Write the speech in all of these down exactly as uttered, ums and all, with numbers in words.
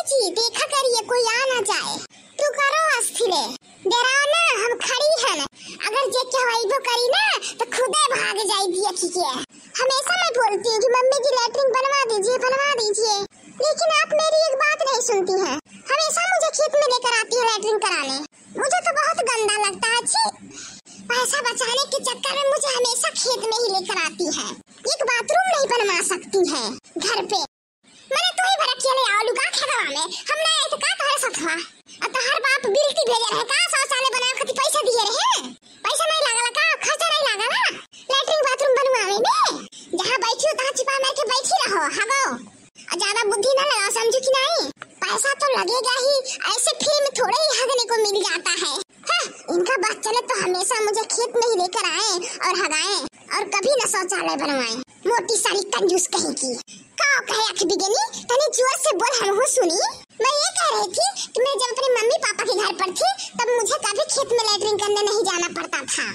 जी, देखा करिए, कोई आ ना जाए। तू करो अस्थिरे, डराओ ना, हम खड़ी हन। अगर जे केहू अइबो करी ना, तो खुदे भाग जाई देखी के। हमेशा मैं बोलती हूँ कि मम्मी जी, लैट्रिन बनवा दीजिए, बनवा दीजिए, लेकिन आप मेरी एक बात नहीं सुनती हैं। हमेशा मुझे खेत में लेकर आती है लैट्रिन कराने। मुझे तो बहुत गंदा लगता है, छी। पैसा बचाने के चक्कर में मुझे हमेशा खेत में ही लेकर आती है। एक बाथरूम नहीं बनवा सकती है घर पे। मने तू ही भड़किया ले आओ लुका खेतवा में। हम ना आए तो का तोहरे सथवा? और तोहर बाप बिल्टी भेजे रहे का शौचालय बनावे खातिर पैसा दिए रहे? पैसा नहीं लागला का? खर्चा नहीं लागला? लैट्रिन बाथरूम बनवावे में? जहाँ बैठी हो तहाँ चिपा मार के बैठी रहो, हगो। और ज्यादा बुद्धि ना लगाओ, समझू कि नहीं? पैसा तो लगेगा ही, ऐसे फ्री में थोड़े ही हगने को मिल जाता है। हाँ, इनका बात चले तो हमेशा मुझे खेत में ही लेकर आए और हगाए और कभी न शौचालय बनवाए। मोटी साली कंजूस कहीं की। का कहे आँख बिगनी, तनी जोर से बोल, हमहू सुनी। मैं ये कह रही थी कि मैं जब अपने मम्मी पापा के घर पर थी, तब मुझे कभी खेत में लैट्रिन करने नहीं जाना पड़ता था,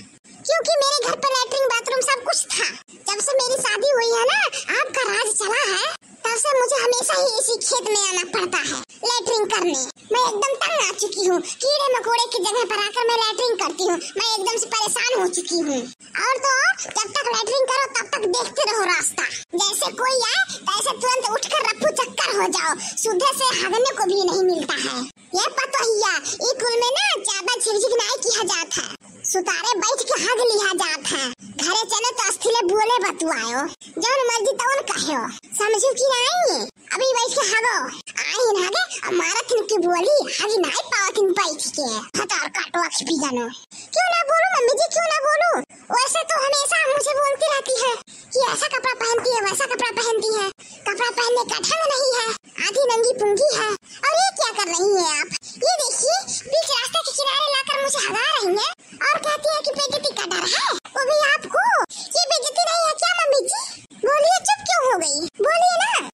क्योंकि मेरे घर पर लैट्रिन बाथरूम सब कुछ था। जब से मेरी शादी हुई है ना, आपका राज चला है, तब से मुझे हमेशा ही इसी खेत में आना पड़ता है लैट्रिन करने। मैं एकदम तंग आ चुकी हूँ, कीड़े मकोड़े की जगह पर आकर मैं लैट्रिन करती हूँ। मैं एकदम से परेशान हो चुकी हूँ। और तो और, जब तक लैट्रिन करो तब तक देखते रहो रास्ता। जैसे कोई आए तैसे तुरंत उठकर रफ्फू चक्कर हो जाओ, सुधे से हगने को भी नहीं मिलता है। ये पतोहिया, ई कुल में ना ज्यादा झिकझिक नाई किहा जात है, सुतारे बैठ के हग लिहा जात है। घरे चले तो अस्थिले बोले बतुआयो, जौन मर्जी तौन कहो, समझू कि नाई? अभी बैठ के हगो, आइन हगे, अब मारत हिन की बोली, हगी नाई पावत हिन बैठ के। भतार काटो अख पी जानो। क्यों ना बोलूं मम्मी जी, क्यों ना बोलूं? वैसे तो हमेशा मुझे बोलती रहती है कि ऐसा कपड़ा पहनती है, वैसा कपड़ा पहनती है, कपड़ा पहनने का ढंग नहीं है, आधी नंगी पुंगी है। और ये क्या कर रही हैं आप? ये देखिए, बीच रास्ते के किनारे लाकर मुझे हगा रही हैं और कहती हैं कि बेइज्जती का डर है, वो भी आपको। ये बेइज्जती नहीं है क्या मम्मी जी? बोलिए, चुप क्यों हो गई? बोलिए ना।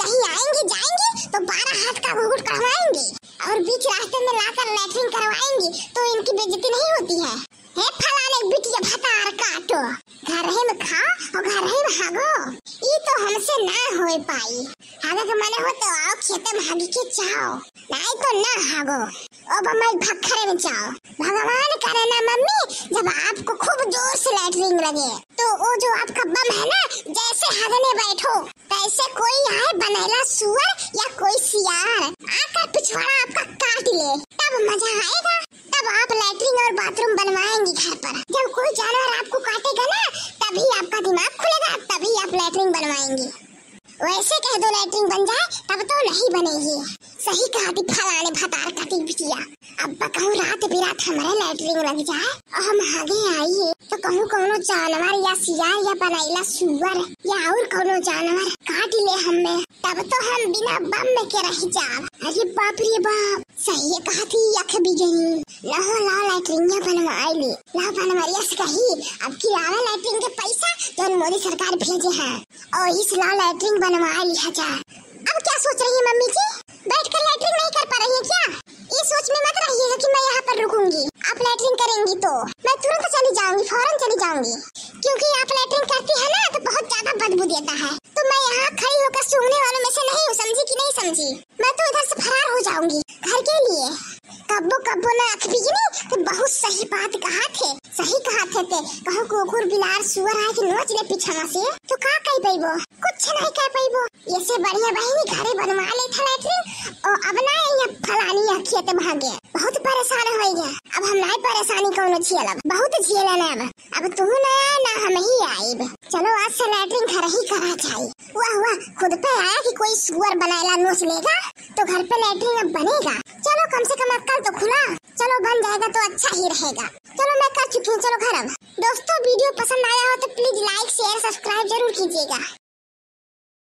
कहीं आएंगी जाएंगी तो बारह हाथ का घुघुट कढ़वाएंगी और बीच रास्ते में लाकर लैट्रिन करवाएंगी तो इनकी बेइज्जती नहीं होती है? हे फलाने बिटिया भतार काटो, घर ही में खाओ और घर ही में हगो। ई तो हमसे ना होए पाई। हगे के मने हो तो आओ खेते में हगी के जाओ, नाई तो ना हगो। ओ बम्बई भखरे में जाओ। भगवान करे ना मम्मी, जब आपको खूब जोर से लैट्रिन लगे तो वो जो आपका बम है ना, जैसे हगने बैठो तैसे कोई आए बनैला सुअर या कोई सियार आकर पिछवाड़ा आपका काट ले, तब मजा आएगा। तब आप लैट्रिन और बाथरूम बनवाएंगी घर पर। जब कोई जानवर आपको काटेगा ना, तभी आपका दिमाग खुलेगा, तभी आप लैट्रिन बनवाएंगी। वैसे कह दो लैट्रिन बन जाए, तब तो नहीं बनेगी। सही कहा थी फलाने भतार काटी बिटिया। अब कहूँ रात बिरात हमरे लैट्रिन लग जाए और हम हगे आई, तो कहूँ कौनो जानवर या सियार या बनैला सुअर या और कौनो जानवर काट ले हमें, तब तो हम बिना बम के रह जाब। अरे बाप रे बाप, सही कहा थी अख बिगनी। लहो लाओ लैट्रिनिया बनवाई ली, लाओ बनवाइया से कही, अब की लावा लैट्रिन के पैसा जौन मोदी सरकार भेजे है, और इस लाओ लैट्रिन बनवाई ली है जा। अब क्या सोच रही है मम्मी जी? बैठकर लैट्रिन नहीं कर पा रही है क्या? ये सोच में मत रहिएगा कि मैं यहाँ पर रुकूंगी। आप लैट्रिन करेंगी तो मैं तुरंत चली जाऊंगी, फौरन चली जाऊंगी, क्योंकि आप लैट्रिन करती है ना तो बहुत ज्यादा बदबू देता है, तो मैं यहाँ खड़ी होकर सूंघने वालों में से नहीं हूँ, समझी कि नहीं समझी? मैं तो इधर से फरार हो जाऊंगी घर के लिए। कब्बो कब्बो ना अख बिगनी तो बहुत सही बात कहा थे, सही कहा थे ते। कहूँ कुकुर बिलार सुअर आए के नोच ले पीछा से तो का कह पैबो? कुछ नहीं कह पैबो। ऐसे बढ़िया बहिनी घरे बनवा ले था लैट्रिन, और अब ना ये फलानी अखिया ते भागे। बहुत परेशान हो गया, अब हम नहीं परेशानी कौनो झेलब, बहुत झेला ना अब। अब तू ना आए ना हम ही आइब। चलो आज से लैट्रिन घर ही करा जाए। वाह वाह, खुद पे आया कि कोई सुअर बनैला नोच लेगा तो घर पे लैट्रिन अब बनेगा। चलो कम से कम अक्कल तो खुला, चलो बन जाएगा तो अच्छा ही रहेगा। चलो मैं कर चुकी हूँ, चलो घर अब। दोस्तों वीडियो पसंद आया हो तो प्लीज लाइक शेयर सब्सक्राइब जरूर कीजिएगा।